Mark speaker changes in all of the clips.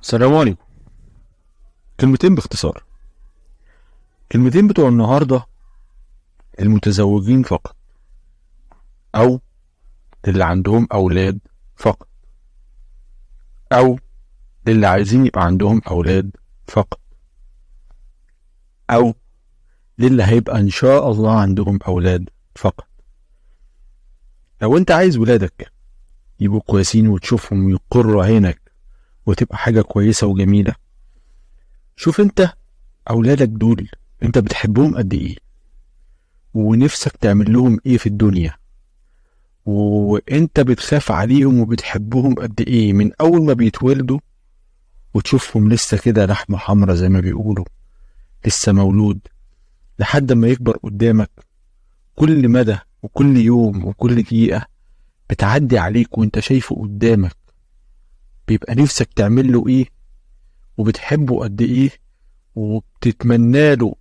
Speaker 1: السلام عليكم. كلمتين باختصار، كلمتين بتوع النهاردة المتزوجين فقط، أو اللي عندهم أولاد فقط، أو اللي عايزين يبقى عندهم أولاد فقط، أو للي هيبقى إن شاء الله عندهم أولاد فقط. لو أنت عايز ولادك يبقوا كويسين وتشوفهم ويقروا عينك وتبقى حاجة كويسة وجميلة، شوف أنت أولادك دول أنت بتحبهم قد إيه، ونفسك تعمل لهم إيه في الدنيا، وأنت بتخاف عليهم وبتحبهم قد إيه من أول ما بيتولدوا وتشوفهم لسه كده لحمة حمرا زي ما بيقولوا، لسه مولود، لحد ما يكبر قدامك. كل مدى وكل يوم وكل دقيقة بتعدي عليك وانت شايفه قدامك، بيبقى نفسك تعمل له ايه، وبتحبه قد ايه، وبتتمنى له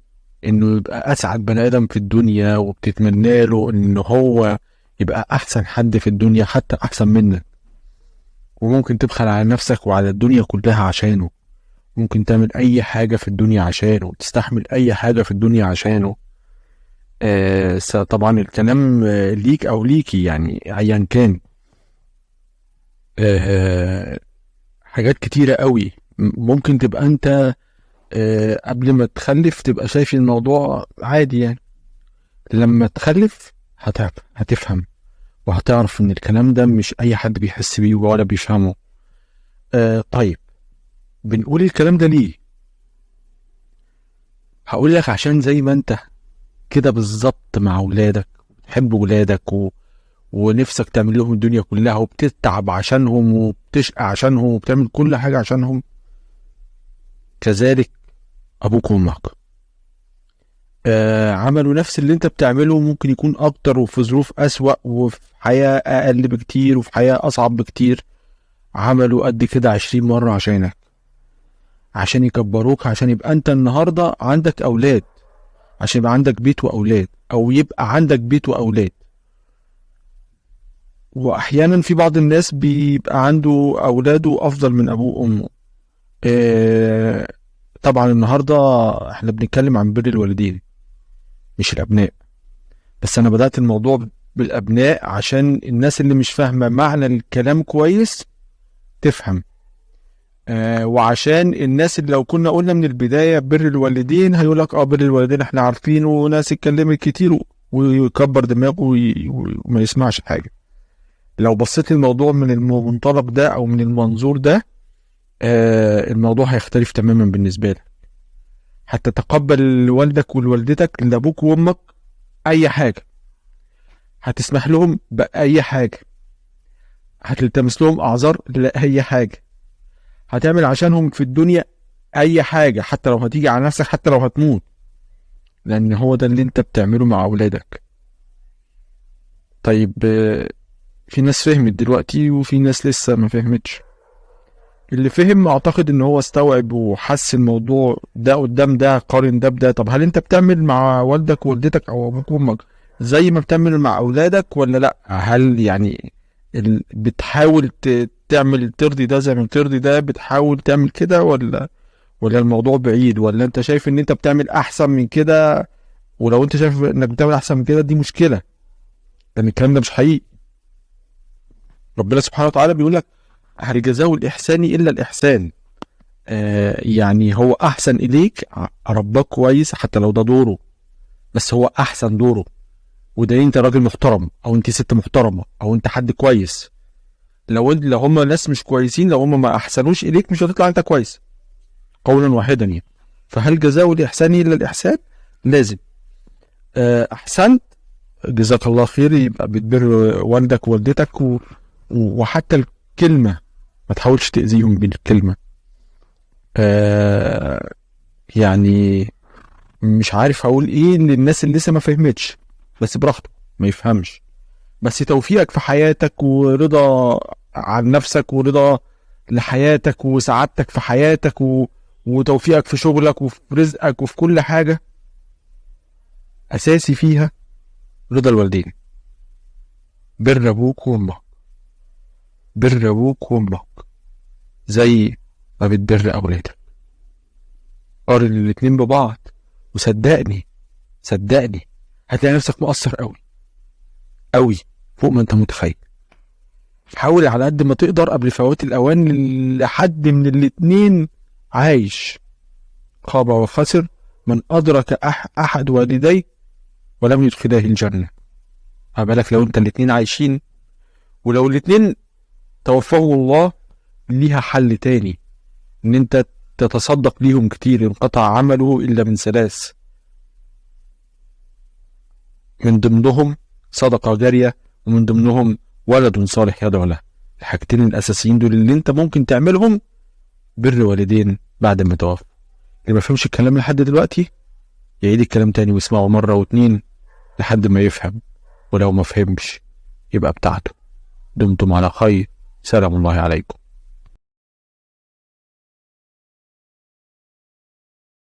Speaker 1: انه يبقى اسعد بني ادم في الدنيا، وبتتمنى له انه هو يبقى احسن حد في الدنيا، حتى احسن منك. وممكن تبخل على نفسك وعلى الدنيا كلها عشانه، ممكن تعمل اي حاجة في الدنيا عشانه، وتستحمل اي حاجة في الدنيا عشانه. طبعا الكلام ليك او ليكي، يعني ايا كان. حاجات كتيرة قوي ممكن تبقى انت قبل ما تخلف تبقى شايف الموضوع عادي، يعني لما تخلف هتفهم وهتعرف ان الكلام ده مش اي حد بيحس بيه ولا بيفهمه. طيب بنقول الكلام ده ليه؟ هقول لك عشان زي ما انت كده بالظبط مع ولادك، بتحب ولادك ونفسك تعمل لهم الدنيا كلها، وبتتعب عشانهم وبتشقى عشانهم وبتعمل كل حاجة عشانهم، كذلك أبوك وأمك عملوا نفس اللي انت بتعمله، ممكن يكون أكتر وفي ظروف أسوأ وفي حياة أقل بكتير وفي حياة أصعب بكتير. عملوا قد كده 20 مرة عشانك، عشان يكبروك، عشان يبقى انت النهاردة عندك أولاد، عشان يبقى عندك بيت وأولاد، أو يبقى عندك بيت وأولاد. وأحيانا في بعض الناس بيبقى عنده أولاده أفضل من أبوه وأمه. طبعا النهاردة احنا بنتكلم عن بر الوالدين مش الأبناء، بس أنا بدأت الموضوع بالأبناء عشان الناس اللي مش فاهمة معنى الكلام كويس تفهم، وعشان الناس اللي لو كنا قلنا من البداية بر الوالدين هيقولك بر الوالدين احنا عارفينه وناس اتكلمت كتير، ويكبر دماغه وما يسمعش حاجة. لو بصيت الموضوع من المنطلق ده أو من المنظور ده، الموضوع هيختلف تماما بالنسبة لك. حتى تقبل والدك ووالدتك، لأبوك وأمك، أي حاجة، هتسمح لهم بأي حاجة، هتلتمس لهم أعذار لأي حاجة، هتعمل عشانهم في الدنيا أي حاجة، حتى لو هتيجي على نفسك، حتى لو هتموت، لأن هو ده اللي أنت بتعمله مع أولادك. طيب في ناس فهمت دلوقتي وفي ناس لسه ما فهمتش. اللي فهم اعتقد ان هو استوعب وحس الموضوع ده قدام ده، قارن ده بده. طب هل انت بتعمل مع والدك ووالدتك او ابوك وامك زي ما بتعمل مع اولادك ولا لا؟ هل يعني بتحاول تعمل ترضي ده زي ما بترضي ده، بتحاول تعمل كده ولا الموضوع بعيد، ولا انت شايف ان انت بتعمل احسن من كده؟ ولو انت شايف انك بتعمل احسن من كده دي مشكلة، لان الكلام ده مش حقيقي. ربنا سبحانه وتعالى بيقول لك هل جزاء الإحسان إلا الإحسان. يعني هو أحسن إليك، ربك كويس حتى لو ده دوره، بس هو أحسن دوره، وده أنت راجل محترم أو أنت ست محترمة أو أنت حد كويس. لو هم ناس مش كويسين، لو هم ما أحسنوش إليك مش هتطلع أنت كويس، قولا واحدا يعني. فهل جزاء الإحسان إلا الإحسان؟ لازم. أحسنت جزاك الله خير، يبقى بتبر والدك ووالدتك، وحتى الكلمة ما تحاولش تأذيهم بالكلمة. يعني مش عارف هقول ايه للناس اللي لسه ما فهمتش، بس براحته ما يفهمش، بس توفيقك في حياتك ورضا عن نفسك ورضا لحياتك وسعادتك في حياتك وتوفيقك في شغلك وفي رزقك وفي كل حاجة أساسي فيها رضا الوالدين. بر أبوك وأمك، بر أبوك وأمك زي ما بتبر أولادك. قارن الاتنين ببعض وصدقني صدقني هتلاقي نفسك مقصر قوي قوي فوق ما انت متخيل. حاول على قد ما تقدر قبل فوات الأوان لحد من الاتنين عايش. خاب وخسر من أدرك أحد والديه ولم يدخله الجنة. ما بالك لو انت الاتنين عايشين، ولو الاتنين توفاهم الله ليها حل تاني، ان انت تتصدق ليهم كتير. انقطع عمله إلا من ثلاث، من ضمنهم صدقة جارية، ومن ضمنهم ولد صالح يدعو له. الحاجتين الأساسيين دول اللي انت ممكن تعملهم بر والدين بعد ما توفى. اللي ما فهمش الكلام لحد دلوقتي يعيد الكلام تاني ويسمعه مرة واتنين لحد ما يفهم، ولو ما فهمش يبقى بتاعته. دمتم على خير، سلام الله عليكم.